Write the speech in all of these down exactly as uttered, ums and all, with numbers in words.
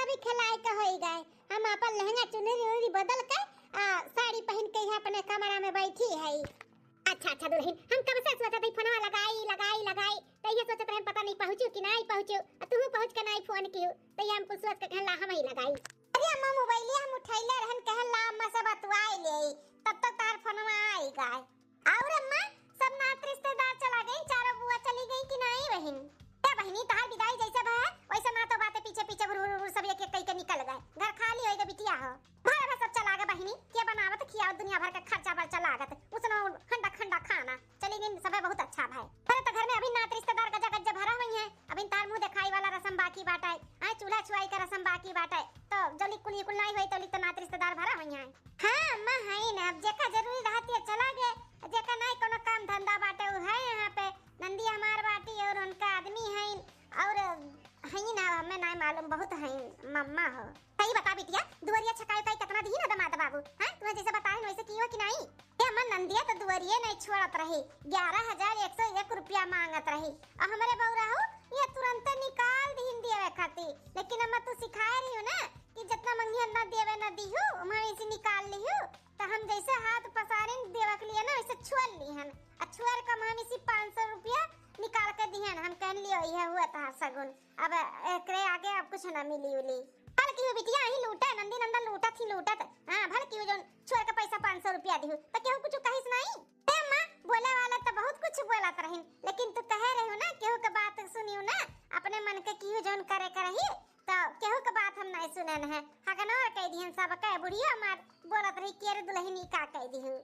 भी खेलाए के होई गए। हम अपन लहंगा चुनरी उनरी बदल के, आ, साड़ी पहिन के यहाँ अपने कमरा में बैठी है। अच्छा, अच्छा दुलहिन, हम कब से सोचत हई फोनवा लगाई, लगाई, लगाई, त इहे सोचत रहन पता नहीं पहुँचू कि नहीं पहुँचू, आ तुहू पहुँच के नहीं फोन किहू, त ये हम कुछ सोच के कहन ला हम ही लगाई। अरे अम्मा, मोबाइलिया हम उठैले रहन, कहन ला अम्मा से बतुआए ले, तब तक तार फोनवा आई गए। और अम्मा, सब नात रिश्तेदार चला गई, चारों बुआ चली गई कि नहीं बहिन? ए बहिनी, तहार विदाई जैसे भा, वैसे नातो बाते पीछे पीछे हुर हुर हुर सब एक एक कई के निकल गए। घर खाली होई गए बिटिया हो। भले भा सब चला गए बहिनी, के बनावत खियावत दुनिया भर के खर्चा बर्चा लागत। उसनो खंडा खंडा खाना। चली गई सबे बहुत अच्छा भाई। अरे त घर में अभी नात रिश्तेदार गजा गज्जे भरा हुई है। अभी तार मुंह दिखाई वाला रसम बाकी बाटे। आए चूल्हा छुआई का रसम बाकी बाटे। तो जली कुली कुल नहीं होई तो ली तो नात रिश्तेदार भरा हुई है। हाँ, अम्मा है ना, अब जेका जरूरी रहती है चला गए, जेका नाई कोनो काम धंधा बाटे उ है यहाँ पे, नंदी हमार बाटी और उनका आदमी है और है ना, हमें नाई मालूम, बहुत है मम्मा हो। सही बता बिटिया, दुआरिया छकाई उकाई कितना दिही ना दमाद बाबू, हाँ? तुम्हें जैसे बताए वैसे कियो कि नहीं? ए अम्मा, नंदिया तो दुआरिये नहीं छोड़त रही, ग्यारह हजार एक सौ एक रुपया मांगत रही, और हमारे बौरा हो ये तुरंत निकाल दिहिन दिए खातिर। लेकिन अम्मा तू सिखाए रही हो ना कि जितना मंगी उतना देवे ना दिहू, हम इसे निकाल लिहू। तो हम जैसे हाथ पसारिन देवा के लिए ना, वैसे छुअल लिहन। आ छुअर कम हम इसी पाँच सौ रुपया निकाल के दिहन। हम कहन लियो, "यह हुआ तहार सगुन, अब एकरे आगे अब कुछ ना मिली उली।" भल की हो बिटिया, अही लूटे, नंदी नंदन लूटत ही लूटत। हाँ, भल की हो जौन छुअर के पैसा पाँच सौ रुपया दिहू, तो केहू कुछ कहिस नहीं? ए अम्मा, बोले वाले तो बहुत कुछ बोलत रहिन, लेकिन तू कहे रही ना, केहू के बात सुनियो ना, अपने मन के किहू जौन करे के रही, तो केहू के बात हम नहीं सुनन है। हगनोर कह दिहन सबके, बुढ़िया मार बोलत रही, "के रे दुल्हनी का कह दिहू?"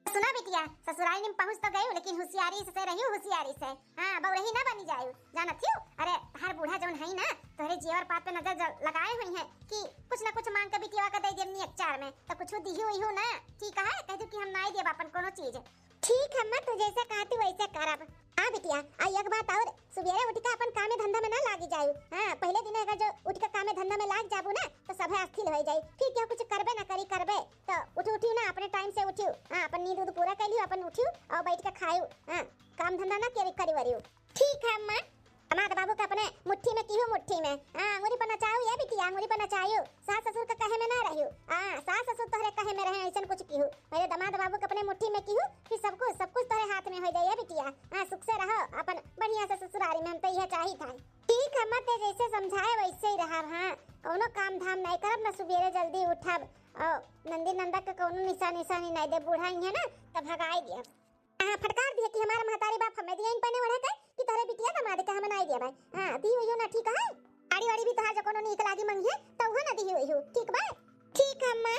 सुना बिटिया, ससुराल में पहुँच तो गयू, लेकिन होशियारी से रहियो, होशियारी से। हाँ, बउरही ना बनी जायू, जानत हियो? अरे, हर बूढ़ा जौन है ना, तोहरे जेवर पात पे नजर जल-, लगाए हुई है कि कुछ ना कुछ मांग के बिटिया का दे देम नी एक चार में, तो कुछ दिहू इहू ना, ठीक है? कह दू कि हम नाई देब अपन कोनो चीज। ठीक है अम्मा, तू जैसे कहती वैसे करब। हाँ बिटिया, आ एक बात और, सुबेरे उठ के अपन कामे धंधा में ना लागी जायू। हाँ, पहले दिन अगर जो उठ के कामे धंधा में लाग जाबू ना, तो सभे अस्थिर हो जाई, फिर केहू कुछ करबे ना करी करबे। तो उठी उठी ना, अपने टाइम से उठियो। हाँ, अपन नींद उद पूरा कर लियो, अपन उठियो और बैठ के खायो। हाँ, काम धंधा ना करी करी वरियो। ठीक है अम्मा। दमाद बाबू के अपने मुट्ठी में किहू मुट्ठी में। हाँ, अंगूरी पर नचाऊ ये बिटिया, अंगूरी पर नचायू। सास ससुर के कहे में ना रहियो। हाँ, सास ससुर तोहरे कहे में रहे, ऐसन कुछ किहू। मेरे दमाद बाबू के अपने मुट्ठी में किहू, फिर सब कुछ, सब कुछ तोहरे हाथ में हो जाए ये बिटिया। हाँ, सुख से रहो, अपन बढ़िया से ससुरारी में, हम तो यह चाहित है। ठीक है अम्मा, ते जैसे समझाए वैसे ही रहब। हाँ, कौनो काम धाम नहीं करब ना, सुबेरे जल्दी उठब और नंदी नंदा के कौनो निशा निशानी नहीं दे, बूढ़ा ही है ना, तब भगाई दिया। हाँ, फटकार दिया कि हमारा महतारी बाप हमें दिया इन पहने ओढ़े के कि तोहरे बिटिया दमाद के हमें नहीं दिया भाई। हाँ, दी हुई हो ना, ठीक है। आड़ी वाड़ी भी तोहार जो कोनो नीक लागी मंगिए, तो उहो ना दी हुई हो, ठीक बा? ठीक है अम्मा।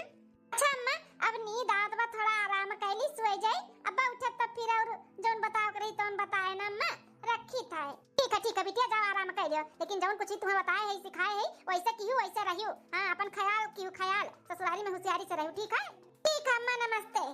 अच्छा अम्मा, अब नींद आवत बा, थोड़ा आराम कैली, सोए जाई। अब्बा उठे तब फिर और जौन बताओ के रही तौन बताए ना अम्मा, रखी था। ठीक है, ठीक है बिटिया, जाओ आराम कर लियो, लेकिन जौन कुछ ही तुम्हें बताए है, सिखाए है, वैसे किहू, वैसे रहियो। हाँ, अपन ख्याल किहू, ख्याल ससुरारी में होशियारी से रहियो, ठीक है? ठीक है अम्मा, नमस्ते।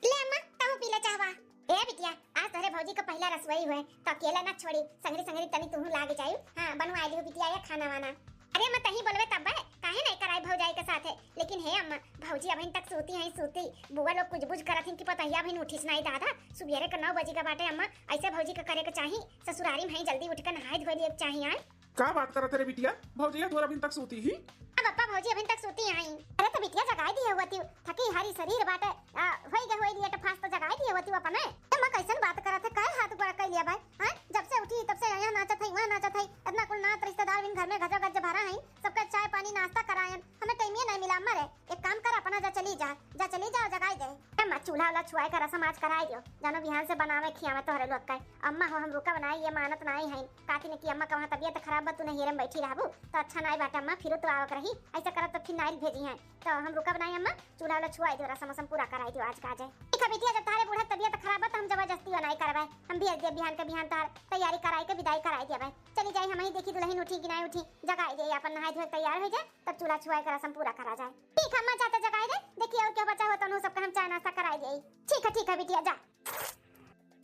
ले अम्मा, तहूँ पी ले चाहवा। ए बिटिया, आज तोहरे भौजी का पहला रसोई हुए, तो अकेला ना छोड़ी, संगरी संगरी तनी तुहू लाग जायू। हाँ, बनवा लियो बिटिया ये खाना वाना। अरे अम्मा, तही बोलबे तब है, काहे नहीं कराई भौजाई के साथे? लेकिन हे अम्मा, भौजी अभिन तक सूती हैं, सूती। बुआ लोग कुछ बुझ करत हैं कि पतहिया अभिन उठिस नहीं दादा। सुबेरे के नौ बजे का बाटे अम्मा, ऐसे भौजी के करे के चाही। ससुरारी में हैं, जल्दी उठ के नहाए धोए लिए के चाही आए। का बात करत रे बिटिया? भौजिया तोर अभिन तक सूती ही? अब अप्पा भौजी अभिन तक सूती आई। अरे तो बिटिया जगाई दिए हुआ ती, थकी हारी शरीर बाटे, आ, होई गे होई लिए तो फास तो जगाई दिए हुआ ती अपने। ए माँ कैसन बात करत है, काहे हाथ गोड़ कर लिया भाई? हाँ, जब से उठी तब से यहाँ नाचत है, वहाँ नाचत है, इतना कुल नात रिश्तेदार बिन घर में गजा गज भरा है, सबका चाय पानी नाश्ता करायन, हमें टाइम ये नहीं मिला। अम्मा रे, एक काम कर, अपना जा चली जा, जा चली जा, जगाई दे। ए माँ, चूल्हा वाला छुआए का रसम आज कराई दियो, जानो बिहान से बनावे खियावे तोहरे लोग का। अम्मा हो, हम रुका बनाई, ये मानत नाई है, काकी ने कि अम्मा का वहाँ तबियत खराब बा, तू नैहरे में बैठी रहबू, तो अच्छा नाई बाटे अम्मा, फिर तो आवक रही, ऐसा करत तो फिर नाई भेजी है, तो हम रुका बनाई अम्मा, चूल्हा वाला छुआई दियो, रसम वसम पूरा कराई दियो आज का आज। ठीक है बिटिया, जब तारे बूढ़ा तबियत खराब बा, तो हम जबरदस्ती नाई करबे, हम भेज दे बिहान के बिहान तार तैयारी कराई के विदाई कराई देबे। चली जाई हम ही, देखी दुल्हन उठी कि नाई उठी, जगाई दे, अपन नहाए धोए तैयार हो जाए, तब चूल्हा छुआए का रसम पूरा करा जाए। ठीक है अम्मा, जाते जगाई दे, देखिए और क्या बचा हो तो उन्हों सबका हम चाय नाश्ता कराई दे। ठीक है, ठीक है बिटिया, जा।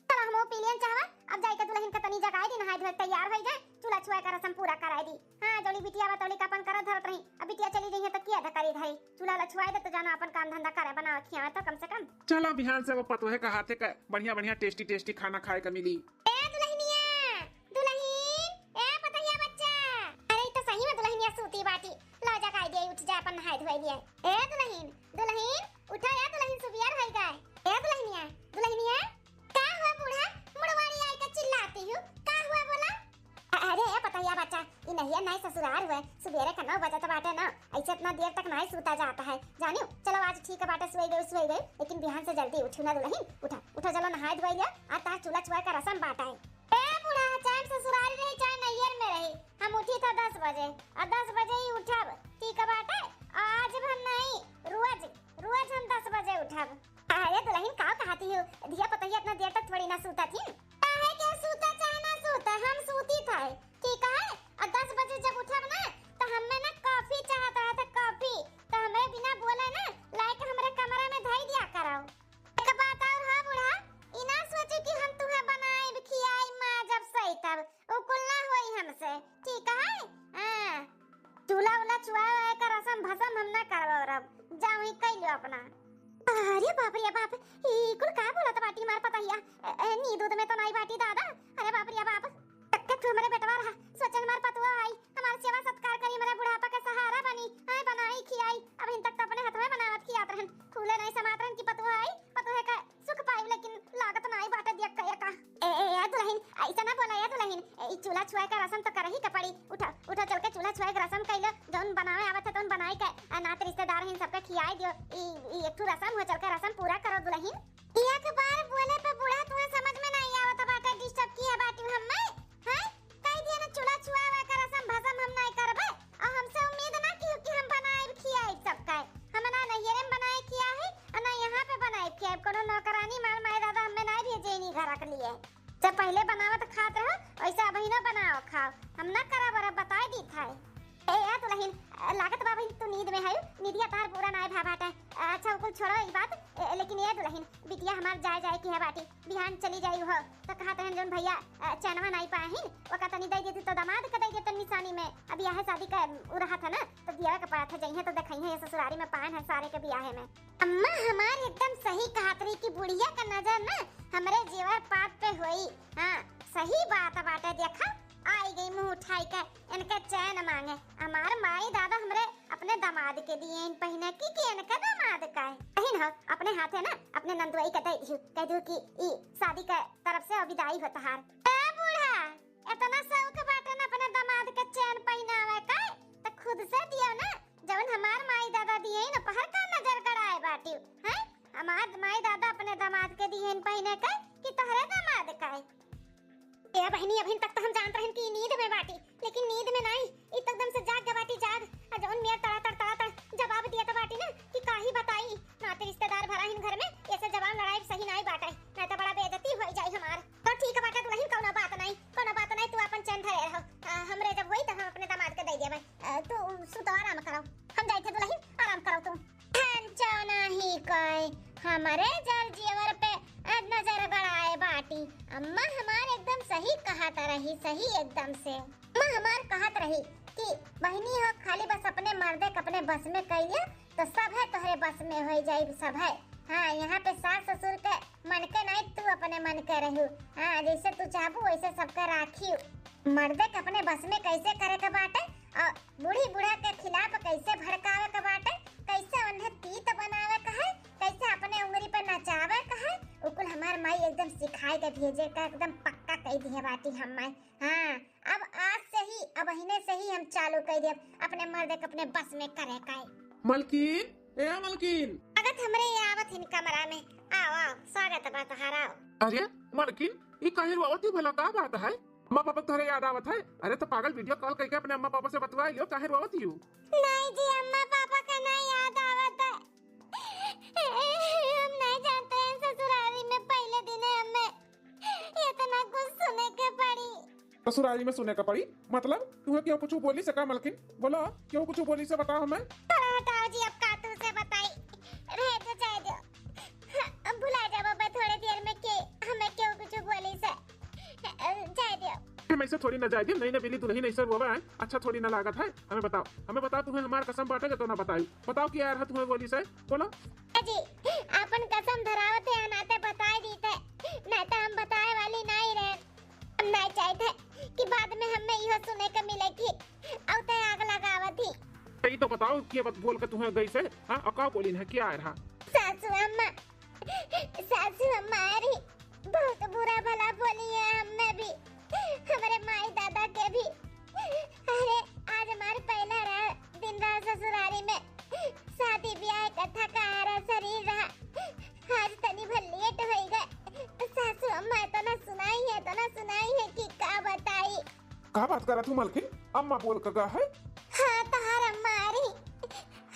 चला हम वो पी लियन चाहवा, अब जाई के दुल्हन के तनी जगाई दी, नहाए धोए तैयार हो जाए, चूल्हा छुआए का रसम पूरा कराई दी। हाँ, जोली बिटिया बतौली का अपन करत धरत रही, अब बिटिया चली गई है तो किया धकारी धरी, चूल्हा ला छुआई दे तो जाना अपन काम धंधा करे, बनावे खियावे तो कम से कम। चला बिहान से वो पतोहे का हाथे का बढ़िया बढ़िया tasty tasty खाना खाए का मिली। ए दुल्हनिया, दुल्हन, ए पतहिया बच्चा। अरे, ई तो सही में दुल्हनिया सूती बाटी। ला जा नहाए धोए लिया। ए दुलहिन, दुलहिन, उठा ए दुलहिन, सुबियर होइ गए। ए दुलहिनिया, दुलहिनिया, का हुआ बूढ़ा? मुड़वाड़ी आए के चिल्लाती हूँ, का हुआ बोला? अ-, अरे ए पतोहिया बच्चा, ई नहियर नाई ससुरार हुए, सुबेरे का नौ बजत बाटे ना, ऐसे इतना देर तक नाई सूता जाता है, जानियो? चलो आज ठीक बाटे, सोई गई, सोई गई, लेकिन बिहान से जल्दी उठू ना दुलहिन, उठा, उठा, चलो नहाए धोए लिया, आज तार चूल्हा छुआए का रसम बाटा है। ए बूढ़ा, चाहे हम ससुरारी रही, चाहे नैयर में रही, हम उठी था दस बजे, और दस बजे ही उठब, ठीक बाटे? आज भर नहीं, रोज, रोज हम दस बजे उठब। अरे दुलहिन, का कहती हो? धिया पतोहिया इतना देर तक थोड़ी ना सूता थी। काहे के सूता चाहे ना सूता, हम सूती था, ठीक है? और दस बजे जब उठब ना, तो हमें ना कॉफी चाहत रहा था, कॉफी। तो हमें बिना बोले ना लाइके हमरे कमरा में धई दिया करो। एक बात और हो बूढ़ा, ई ना सोची कि हम तुहे बनाइब, खियाई, माँ जब सही तब, उ कुल ना होई हमसे, ठीक है? हाँ, चूल्हा उल्हा छुआए का रसम भसम हम ना करब, और अब जाओ ही कई लो अपना। अरे बाप रे बाप, ई कुल का बोलत बाटी मार पतोहिया? ए, ए, नींद उद में तो नाई बाटी दादा। अरे बाप रे बाप, तक्के तू हमरे बेटवा रहा, सोचन मार पतुआ आई, हमार सेवा सत्कार करी, हमारे बुढ़ापा का सहारा बनी, आए बनाई खियाई। अब इन तक तो अपने हाथ में बनावत खियात रहन, फूले नहीं समात रहन कि पतुआ आई, पतुआ का सुख पाई, लेकिन लागत नाई बाटे दिया कहे का। ए, ए, ए दुलहिन, ऐसा ना बोला ए दुलहिन, ए, ई चूल्हा छुआए का रसम तो करही के पड़ी। उठा, उठा चल के चूल्हा छुआए का रसम कइले, जौन बनावे आवत है तौन बनाई के, आ, नात रिश्तेदार हिन सबके खियाई दियो। ई, ई एक ठू रसम हो, चल के रसम पूरा करो दुलहिन। एक बार बोले पे बूढ़ा तुम्हें समझ में नहीं आवत बाटे, disturb किया बाटी हम्मे, हैं? कह दिया ना चूल्हा छुआवे का रसम भसम हम नहीं करबे, और हमसे उम्मीद ना की कि हम बनाए खियाए सबका। हम ना नैहरे में बनाए खिया है, और ना यहाँ पे बनाए खिया है, कोनो नौकरानी मार माए दादा हमें नहीं भेजे इन्हीं घर के लिए। जब पहले बनावत खात रहो, वैसे अबहिनो बनाओ खाओ, हम ना करब और बताए दी था। ए, ए दुलहिन, लागत बा बहिन तू नींद में है, नींदिया तार पूरा नाय भा बाटे। अच्छा, उ कुल छोड़ो ई बात, ए, लेकिन ए दुलहिन, बिटिया हमार जाए जाए की है बाटी, बिहान चली जाई हो, तो कहत रहन जौन भैया, अ, चैनवा नाई पाए हिन, ओका तनी दे देती तो दामाद के दे देते निशानी में। अब यह शादी का उ रहा था ना, तो दिया के पड़ा था, जइहे तो देखइहे ये ससुरारी में पान है सारे के बियाहे में। अम्मा हमार एकदम सही कहत रही कि बुढ़िया का नजर ना हमरे जेवर पात पे होई। हाँ, सही बात बाटे, देखा आई गई मुंह उठाई के इनके चैन मांगे। हमार माई दादा हमरे अपने दामाद के दिए इन पहिने की, कि इनका दामाद का है? कहीं ना, अपने हाथे ना अपने नंदुआई के दे दियो, कह दियो कि ई शादी के तरफ से विदाई हो तहार। ए बूढ़ा, इतना शौक बाटे ना अपने दामाद के चैन पहिनावे का, तो खुद से दियो ना, जवन हमार माई दादा दिए ना, पहर का नजर गड़ाए बाटी, हैं? हमार माई दादा अपने दामाद के दिए पहिने का कि तोहरे दामाद का है? ए बहिनी, अभिन तक तो हम जानत रहन कि ई नींद में बाटी, लेकिन नींद में नाई, ई तो एकदम से जाग गए बाटी, जाग। आ जौन मेर तड़ा तड़, तड़ा तड़ जवाब दिया तो बाटी ना कि काही बताई, नाते रिश्तेदार भरा हिन घर में, ऐसे जबान लड़ाई सही नाई बाटे, ना तो बड़ा बेइज्जती हो जाई हमार। तो ठीक बाटे दुलहिन, कौनो बात नाई, कौनो बात नाई, तू अपन चैन धरे रहो। आ, हमरे जब होई तो हम अपने दामाद के दे देबे। आ, तू सुतो, आराम करो, हम जाई थे दुलहिन, आराम करो तू। हम चौना ही कोई हमरे जर जेवर पे नजर गड़ाए बाटी। अम्मा हमार एकदम सही कहत रही, सही एकदम से। अम्मा हमार कहत रही कि बहिनी हो, खाली बस अपने मर्दे के अपने बस में कइले तो सब है तोहरे बस में हो जाई, सब है। हाँ, यहाँ पे सास ससुर के मन के नहीं, तू अपने मन के रहू। हाँ, जैसे तू चाहबू वैसे सबके राखी। मर्दे के अपने बस में कैसे करे के बाटे और बूढ़ी बूढ़ा के खिलाफ कैसे भड़कावे के बाटे, कैसे उन्हें तीत बनावे के है, कैसे अपने उंगली पे नचावे के है, उ कुल हमार माई एकदम सिखाए के भेजे का एकदम पक्का कह दिए बाटी हम माई। हाँ, अब आज से ही, अब महीने से ही हम चालू कर देब अपने मर्द के अपने बस में करे का। मलकिन, ए मलकिन। स्वागत हमरे ये आवत हिन कमरा में। आओ, आओ, स्वागत बा तोहार, आओ। अरे मलकिन, ई काहे रोवत ही भला, का बात है? अम्मा पापा तोहरे याद आवत है? अरे तो पागल, video call करके अपने अम्मा पापा से बतवा लियो, काहे रोवत ही हो? नहीं जी, अम्मा पापा का नहीं याद आवत है। हम नहीं जानते हैं ससुरारी में पहले दिन है हमें इतना कुछ सुने के पड़ी। ससुरारी में सुने के पड़ी? मतलब तुम्हें क्यों कुछ बोली से का मलकिन? बोलो, क्यों कुछ बोली से बताओ हमें। अरे हटाओ जी, अब का तुमसे बताई, रह दो, जाए दो, अब भुला जाओ बाबा थोड़े देर में के हमें क्यों कुछ बोली से, जाए दो। हम ऐसे थोड़ी ना जाए दे, नई नवेली दुलहिन ऐसे रोवे है, अच्छा थोड़ी ना लागत है। हमें बताओ, हमें बताओ, तुम्हें हमार कसम बाटे के तो ना बताई, बताओ कि यार है तुम्हें बोली से, बोलो। जी, आपन कसम धरावत है, नाते बताए दी थे, ना तो हम बताए वाली नहीं रहे। हम नहीं चाहते कि बाद में हमें यह सुने के मिले कि औते आग लगावत ही। यही तो बता अउ के बात बोल के तुहें गइस है? हाँ, अउ का बोलिन है, का आय रहा? सासू अम्मा, सासू अम्मा, अरे बहुत बुरा भला बोली है हमें भी, हमरे माई दादा के भी। अरे आज हमार पहला रहा दिन रहा ससुरारी में, शादी ब्याह का थका हारा शरीर रहा, आज तनी भर लेट होई गए। सासू अम्मा इतना सुनाई है, इतना सुनाई है कि का बताई। का बात करत हूँ मलकिन? अम्मा बोल के गा है? हाँ, तहार अम्मा आ रही।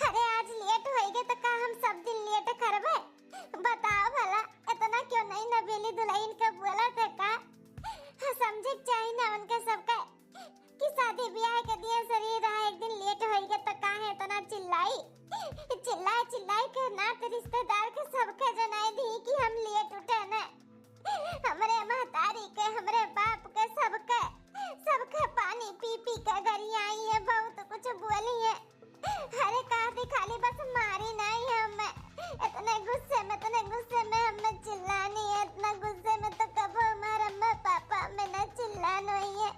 अरे, आज लेट होई गए तो का हम सब दिन लेट करबे? बताओ भला, इतना क्यों नहीं नबेली दुल्हन के बोलत है का? हाँ, समझे के चाही ना उनके सबके कि शादी ब्याह के दिया शरीर रहा, एक दिन लेट होई गए तो काहे इतना चिल्लाई? चिल्लाई चिल्लाई के नात रिश्तेदार के सबके जनाई दी कि हम लेट उठे न। हमरे महतारी के, हमरे बाप के, सबके, सबके पानी पी पी के गरियाई है, बहुत कुछ बोली है। अरे का दिखाली, बस मारी नहीं हम, इतने गुस्से में, इतने गुस्से में हम चिल्लानी है, इतना गुस्से में तो कबो हमार अम्मा पापा में ना चिल्लान होई है।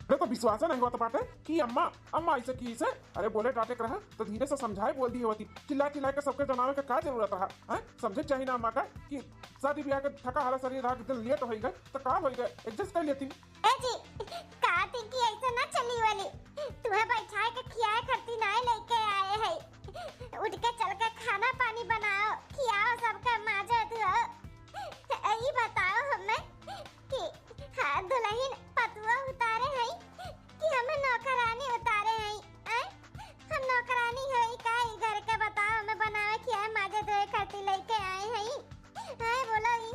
अरे तो विश्वास नहीं होत बाटे कि अम्मा, अम्मा ऐसे की से, अरे बोले डांटे के रहा तो धीरे से समझाए बोल दिए होती, चिल्ला चिल्ला के सबके जनावे के का जरूरत रहा, हैं? समझे चाहिए ना अम्मा का कि शादी ब्याह के थका हारा शरीर रहा, दिन लेट होई गए तो का होई गए, एडजस्ट कर लेती। ए जी, का थी कि ऐसे ना चली वाली, तुम्हें बैठाए के खियाए खरती नाय लेके आए है, उठ के चल के खाना पानी बनाओ, खियाओ सबका, माजो धो। ई बताओ हमें कि हाँ, दुल्हन पतुआ उतारे हैं कि हमें नौकरानी उतारे हैं? आय? हम नौकरानी है का ई घर के? बताओ, हमें बनावे खियाए माजे धोए खातिर लेके आए हैं? आय बोलो ई?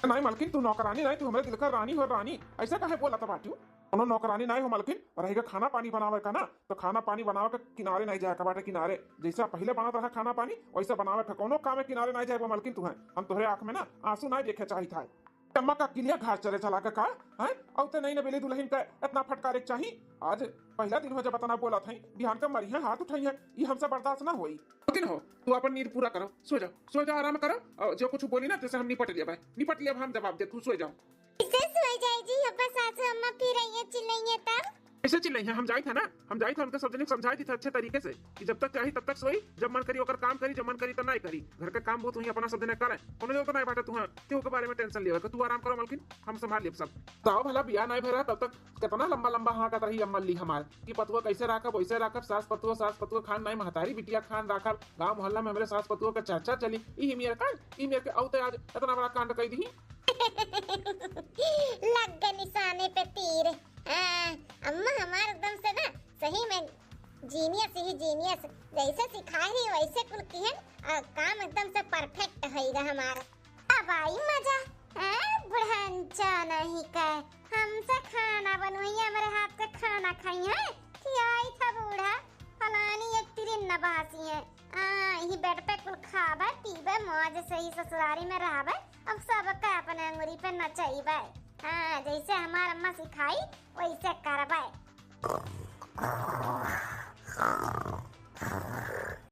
नहीं मलकिन, तू नौकरानी नहीं, तू हमरे दिल का रानी हो, रानी। ऐसे काहे बोलत बाटू? कोनो नौकरानी नहीं हो मलकिन, रहेगा खाना पानी बनावे का ना, तो खाना पानी बनावे के किनारे नहीं जाए का बाटे, किनारे। जैसे पहले बनत रहा खाना पानी, वैसे बनावे का। कोनो काम में किनारे नहीं जाए मलकिन तू है। हम तोहरे आँख में ना आंसू नहीं देखे चाहित है। अम्मा का किलिया घर चले चला के का, हैं? अउ ते नहीं नबेली दुल्हन का इतना फटकारे के चाही। आज पहला दिन हो जब इतना बोलत हैं, बिहान का मरिया हाथ उठाई है, ये हमसे बर्दाश्त ना होई। लेकिन हो, तू अपन नींद पूरा करो, सो जाओ, सो जाओ, आराम करो। और जो कुछ बोली ना, जैसे हम निपट लिया भाई, निपट लिया, हम जवाब दे, तू सो जाओ। इसे सो जाए जी, अब सासू अम्मा फिर आइए, चिल्लाइए तब। कैसे चिल्लाई है? हम जाइत है ना, हम जाइत है, उनके सब जने के समझाई दी था अच्छे तरीके से कि जब तक चाही तब तक सोई, जब मन करी ओकर काम करी, जब मन करी तो नहीं करी। घर के काम बहुत हुई अपना सब जने करे, कोनो जरूरत नहीं बाटे तुहाँ केहू के बारे में टेंशन लेवे के। तू आराम करो मलकिन, हम संभाल लेब सब। बताओ भला बियाह नहीं भरा तब तक कितना लंबा लंबा हाँकत रही अम्मा ली हमार कि पतुआ कैसे राखब, वैसे राखब, सास पतुआ, सास पतुआ खान नहीं, महतारी बिटिया खान राखब, गाँव मोहल्ला में हमरे सास पतुआ के चर्चा चली। ई मेर का, ई मेर के औते आज इतना बड़ा कांड कई दी। लग गए निशाने पे तीर। हाँ, अम्मा हमार एकदम से ना सही में जीनियस ही जीनियस, जैसे सिखाए रही वैसे कुल किहन, और काम एकदम से परफेक्ट होइगा हमार। अब आई मजा, हैं? बुढ़न चाना ही का हमसे खाना बनवाई, हमरे हाथ से खाना खाई है, खियाई था बूढ़ा, फलानी एक तिरिन न बासी है। आ, यही बेड पे कुल खाबे, पीबे, मौज से ही ससुरारी में रहबे, अब सबके अपने अंगुरी पे नचइबे। हाँ, जैसे हमार अम्मा सिखाई, वैसे करबे।